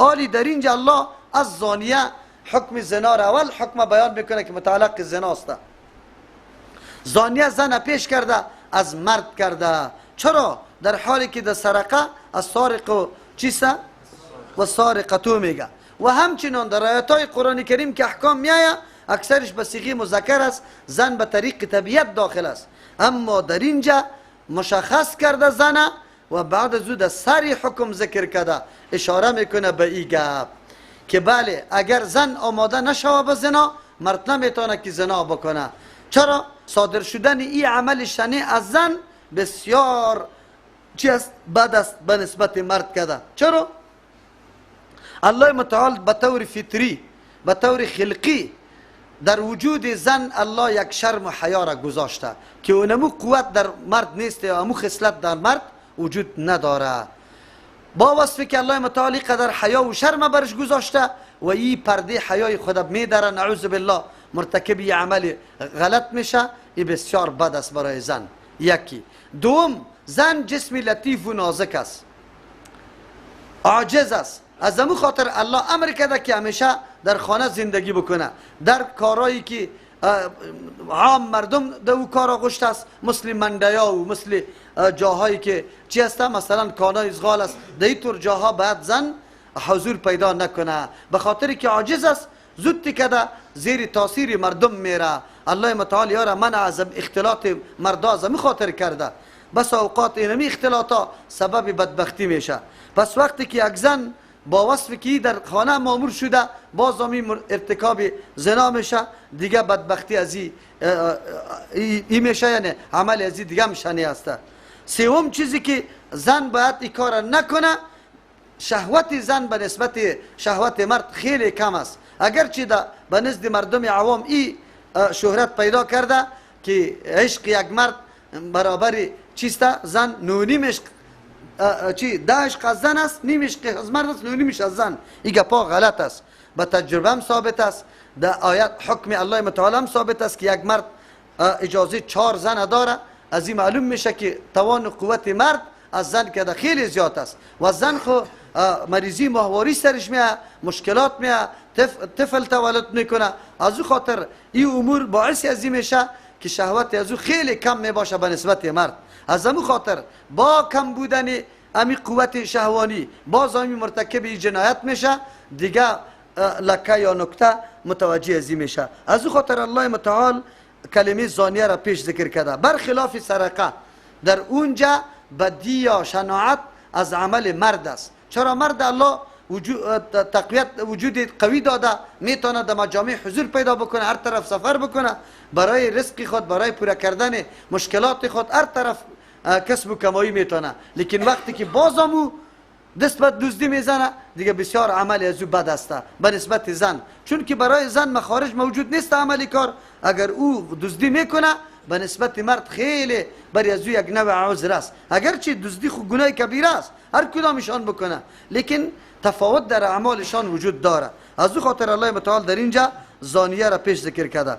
آلی در اینجا الله از زانیه حکم زنا را اول حکم بیان میکنه که متعلق زناست. زانیه زن پیش کرده از مرد کرده. چرا؟ در حالی که در سرقه از سارق و چیسته؟ و سارقتو میگه. و همچنان در آیات های قرآن کریم که احکام میآید اکثرش به صیغه مذکر است، زن به طریق طبیعت داخل است. اما در اینجا مشخص کرده زن و بعد از او در سر حکم ذکر کرده، اشاره میکنه به این گپ که بله اگر زن آماده نشوه به زنا، مرد نمیتونه که زنا بکنه. چرا؟ صادر شدن این عمل شنیع از زن بسیار چی است؟ بد است به نسبت مرد کرده. چرا؟ الله متعال به طور فطری، به طور خلقی در وجود زن الله یک شرم و حیا را گذاشته که اونمو قوت در مرد نیست یا امو خصلت در مرد وجود نداره. با وصفی که الله متعال قدر حیا و شرم برش گذاشته و این پرده حیای خود میداره، نعوذ بالله مرتکب عمل غلط میشه، این بسیار بد است برای زن. یکی. دوم، زن جسم لطیف و نازک است، عاجز است. از امو خاطر الله امر کرده که همیشه در خانه زندگی بکنه، در کارهایی که عام مردم در او کارا غشت است، مثل مندیا و مثل جاهایی که چی هست، مثلا کانای ازغال است، در این طور جاها باید زن حضور پیدا نکنه، به خاطر که عاجز است، زود کده زیر تاثیر مردم میره. الله متعال یاره منع از اختلاط مردا از خاطر کرده. بس اوقات اینمی اختلاطا سبب بدبختی میشه. پس وقتی که یک زن با وصف که در خانه مامور شده باز همی ارتکاب زنا میشه، دیگه بدبختی از ای میشه، یعنی عمل از دیگه هم شنی است. سوم چیزی که زن باید این کار نکنه، شهوت زن به نسبت شهوت مرد خیلی کم است. اگرچه به نزد مردم عوام ای شهرت پیدا کرده که عشق یک مرد برابر چیست؟ زن نونیم عشق چی ده عشق از زن است، نیم عشق از مرد است، نونیمش از زن. این گپا غلط است، به تجربه هم ثابت است، در آیت حکم الله متعال هم ثابت است که یک مرد اجازه 4 زن داره. از این معلوم میشه که توان و قوت مرد از زن که خیلی زیاد است. و زن خو مریضی ماهواری سرش میاد، مشکلات میاد، طفل تولد میکنه. از او خاطر این امور باعث از این میشه که شهوت از او خیلی کم میباشه به نسبت مرد. از امو خاطر با کم بودن امی قوت شهوانی باز امی مرتکب جنایت میشه، دیگه لکه یا نکته متوجه ازی میشه. از او خاطر الله متعال کلمه زانیه را پیش ذکر کرده. برخلاف سرقه در اونجا بدی یا شناعت از عمل مرد است. چرا؟ مرد الله تقویت وجود قوی داده، میتونه در مجامع حضور پیدا بکنه، هر طرف سفر بکنه، برای رزق خود، برای پوره کردن مشکلات خود هر طرف کسب و کمایی میتونه. لیکن وقتی که بازمو دست به دزدی میزنه، دیگه بسیار عمل از او بد است به نسبت زن، چون که برای زن مخارج موجود نیست عملی کار. اگر او دزدی میکنه به نسبت مرد خیلی برای از او یک نوع عذر است، اگرچه دزدی خو گناه کبیره است، هر کدامشان بکنه، لیکن تفاوت در اعمالشان وجود داره. از او خاطر الله متعال در اینجا زانیه را پیش ذکر کرده.